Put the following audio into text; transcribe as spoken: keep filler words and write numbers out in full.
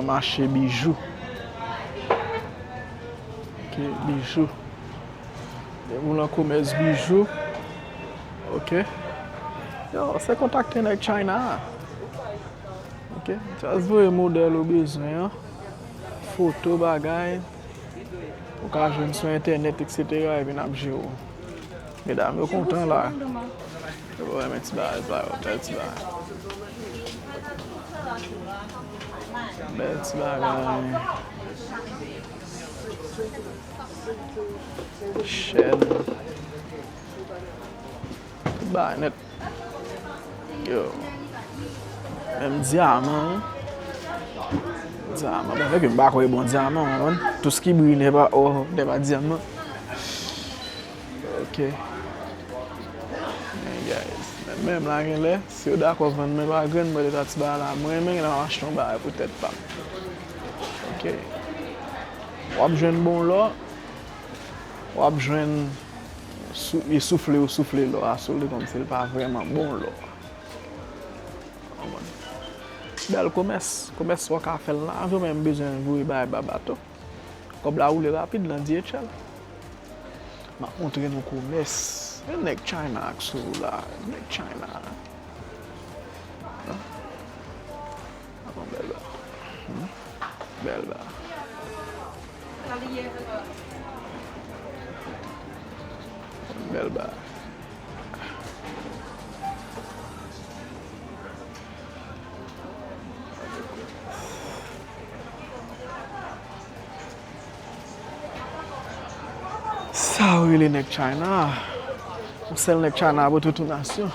Mache bijou. Ok, bijou. Gen moun nan komès bijou. Ok. Yo, se kontakte nèg China a. Ok. Just voye modèl ou bezwen an. Foto, bagay. Ou ka jwenn sou entènèt, etsetera, epi n ap jere w. Medam yo kontan la. Yo renmen ti bagay sa yo, bèl ti bagay. Bèl ti bagay. Chèn. Tout bagay nèt. Yo. Menm dyaman, wi. Dyaman. Bon, fèk m pa kwè bon dyaman, w konprann? Tout ce qui brille n'est pas or, n'est pas diamant. Ok. Men, guys, men, menm la genlè, si yo dakò vann mwen pa grenn, mwen ta ti bagay la, mwen menm la, m achte yon bagay pou tèt pa m. Ok. W ap jwenn bon lò, w ap jwenn sou, e soufle yo soufle lò a sou li kòmsi l pa vrèman bon lò. Bèl komès, komès sa w ka fè l nan avyon, men m bezwen voye bagay ba bato. Kòb la woule rapid nan D H L. M ap montre nou komès. Gen nèg China ak sou la. Nèg China. An? An, bèl bagay. Hmm? Bèl bagay. Bèl bagay. Sa yo rele nèg China. Yon sèl nèg China pou tout yon nasyon.